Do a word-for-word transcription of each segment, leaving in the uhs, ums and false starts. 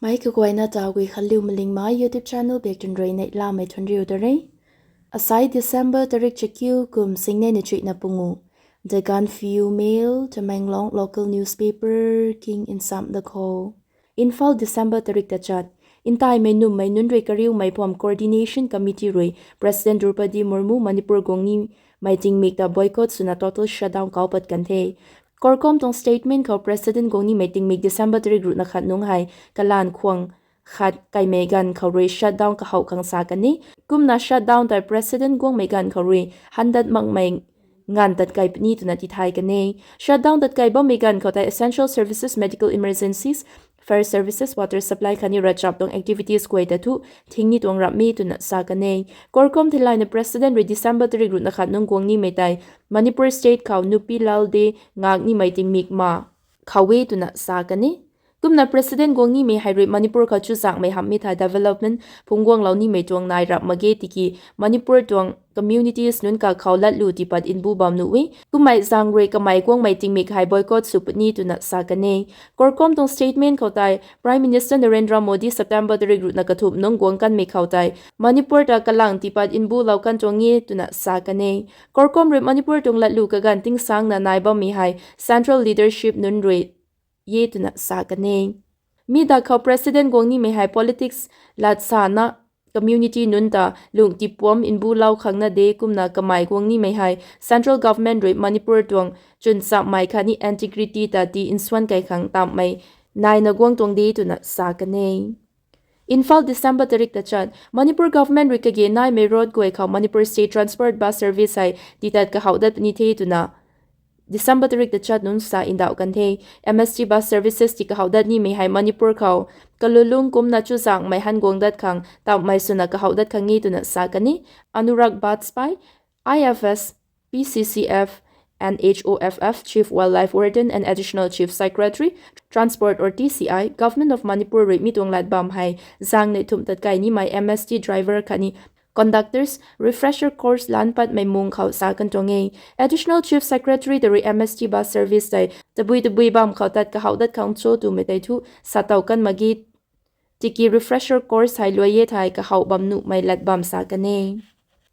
Mei kaguayna ta Guikhanliu Malingmei YouTube channel bak tun rui neihlamei thuanriu da re. Asai December tarik chakiu kum singnei na chuihna pungu. The Gaanphiu Mail, Tamenglong local newspaper king nsam da khou. Imphal, December tarik tachat. Ntaimei nummei nunc rui kariumei phuam Coordination Committee rui President Droupadi Murmu Manipur guangnimei tingmik ta boycott swna total shutdown kau pat kan the. CORCOM tuang statement khou President guangnimei tingmik December tarik ruhna khat nungc hei kalanv khwang khat kaimei ganv khou rui shutdown kahouh khang sa kan e. Kumna shutdown tei President guangmei ganv khou rui handat makmei nganv tat kai puni twna tithay kan e. Shutdown tat kai bammei ganv khou tei essential services, medical emergencies, fire services, water supply khatni ravchap tuang activities guay ta thu thing ni tuang ramh e twna sa kan e. CORCOM theilayna President rui December tarik ruhna khat nungc guangnimei tei Manipur State khou Nupi Lal Day ngak nimei tingmik ma khou e twna sa kan e. Kumna President guangnimei hei rui Manipur khou chuzaenghmei hamhmei thei development phungc guanglou nimei tuang nai rap mak ge tiki Manipur tuang communities nunc kakhou latlu tiipat nbu bam nuh e. Kummei zaeng rui kamei guangmei tingmik hei boycott sw puni twna sa kan e. CORCOM tuang statement khou tei Prime Minister Narendra Modi September tarik ruhna kathumh nungc guang kanmei khou tei Manipur ta kalang tiipat nbulou kan tuang e twna sa kan e. CORCOM rui Manipur tuang latlu kaganv tingsangna nai bammei hei central leadership nunc rui e twna sa kan e. Mi da khou President guangnimei hei politics lat sana community nunc ta lung tipuam nbulou khang na de kumna kamei guangnimei hei central government rui Manipur tuang chwnchammei khatni integrity ta ti nsuan kai khang tamhmei naina guang tuang de twna sa kan e. Imphal, December tarik tachat. Manipur government rui kage naimei road guay khou Manipur State Transport Bus Service hei tiitat kahouh dat puni the twna December tarik tachat nungc sa ndauh kan the. M S T bus services ti kahouh dat nimei hei Manipur khou kalulung kumna chuzaenghmei han guang dat khang tamhmei swna kahouh dat khang e twna sa kan e. Anurag Bajpai, I F S, P C C F and H O F F, Chief Wildlife Warden and Additional Chief Secretary, Transport or T C I, Government of Manipur rui mi tuang lat bam hei zaeng neih thumh tat kai nimei M S T driver khatni conductors refresher course lan patmei mung khou sa kan tuang e. Additional Chief Secretary ta rui M S T bus service tei tabui tabui bam khou tat kahouh dat khang cho twmei tei thu sa tow kan mak ge tiki refresher course hei luai e thei kahouh bam nuhmei lat bam sa kan e.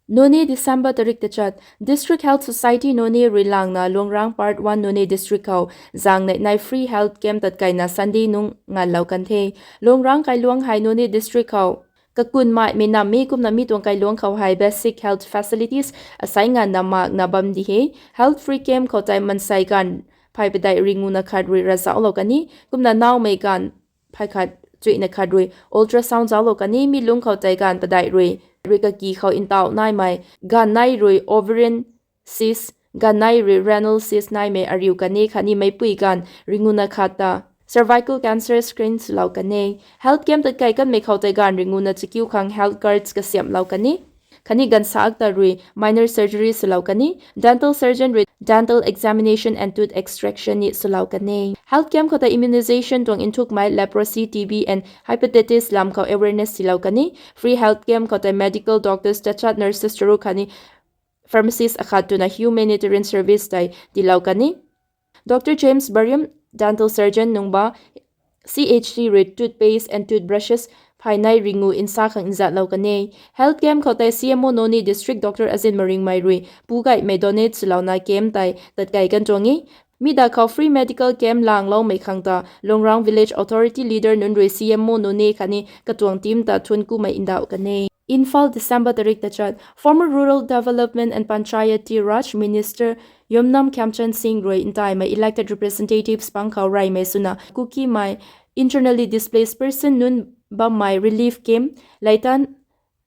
Noney, December tarik tachat. District Health Society Noney rui langna Lungrang Part one Noney District khou zaeng neih nai free health camp tat kaina Sunday nungc nganlou kan the. Lungrang kailuang hei Noney District khou kakun maimei nam e kumna mi tuang kailuang khou hei basic health facilities asai nganvna makna bam di he. Health free camp khou tei mansei ganv phay padeih ringuna khat rui ravzauhlou kan e kumna nawmei ganv phay khat chuihna khat rui ultrasound zauclou kan e. Mi lungc khou tei ganv padeih rui rui kaki khou ntauh naimei, ganv nei rui ovarian cyst, ganv nei rui renal cyst naimei ariu kan e khatni meicpui ganv ringuna khat ta cervical cancer screen swlou kan e. Health camp tat kai kanmei khou tei ganv ringuna chakiu khang health cards kasiamhlou kan e. Khatni ganvsaekc ta rui minor surgery swlou kan e. Dental surgeon rui dental examination and tooth extraction ni swlou kan e. Health camp khou ta immunization tuang nthukmei leprosy, T B and hepatitis lam khou awareness tiilou kan e. Free health camp khou tei medical doctors tachat, nurses charuk khatni pharmacist akhat twna humanitarian service tei tiilou kan e. Doctor James Bariam, dental surgeon nungc ba C H C rui toothpaste and toothbrushes phay nei ringu nsa khang nzatlou kan e. Health camp khou tei C M O Noney District Doctor Azin Maringmei rui pu gaymei donate swlouna camp tei tat kai kan tuang e. Mi da khou free medical camp langloumei khang ta Lungrang Village Authority leader nunc rui C M O Noney khatni katuang team ta thuanckumei ndauh kan e. Imphal, December tarik tachat. Former Rural Development and Panchayati Raj Minister Yumnam Khemchand Singh rui ntaimei elected representatives pang khou reymei swna Kukimei internally displaced person nunc bammei relief camp Leitan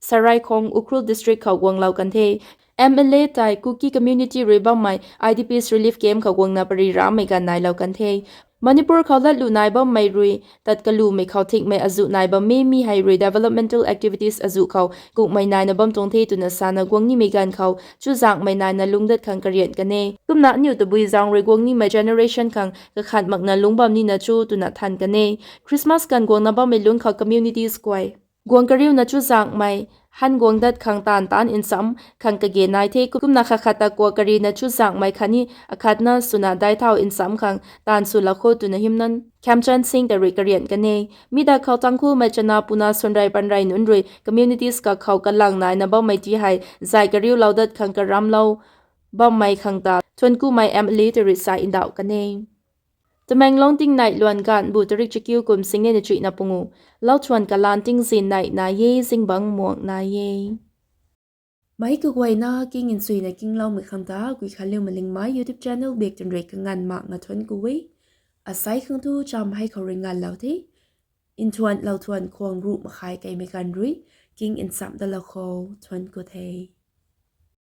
Saraikhong, Ukhrul District khou guanglou kan the. M L A tei Kuki community rui bammei I D Ps relief camp khou guangna pary ramei ganv nailou kan the. Manipur khou latlu nai bammei rui tat kalumei khou thingmei azuh nai bammei mi hei rui developmental activities azuh khou kukmei naina bam tuang the twna sana guangnimei ganv khou chuzaenghmei naina lungcdat khang karian kan e. Kumna aniu tabui zaeng rui guangnimei generation khang kakhat makna lungc bam nina cho twna than kan e. Christmas ganv guangna bammei lungc khou communities guay Guang kariuna chuzaenghmei han guang dat khang taanv taanc ncham khang kage nai the. Kumna khat khat ta kuak karina chuzaenghmei khatni akhatna swna daic thau ncham khang taanv swlou kho twna Himnanc Khemchand Singh ta rui karian kan e. Mi da khou Tangkhulmei chana puna swanrei panrei nunc rui communities kakhou kalang naina bammei ti hei zay kariulou dat khang karamlou bammei khang ta thuanc kumei M L A ta rui sa ndauh kan e. Tamenglong tingnei luan ganv bu tarik chakiu kum singnei na chuihna pungu, lau thuan kalan tingzin nei nai e, zingbangc muang nai e. Meic kaguayna king nchuina kingloumei khang ta Guikhanliu Malingmei YouTube channel bak twn rui kanganv makna thuanc ku e. Asei khang thu cham hei khou rui nganvlou the. Nthuanlou thuan khwang ruh makhai keimei ganv rui king nchamh dalou khou thuanc ku the.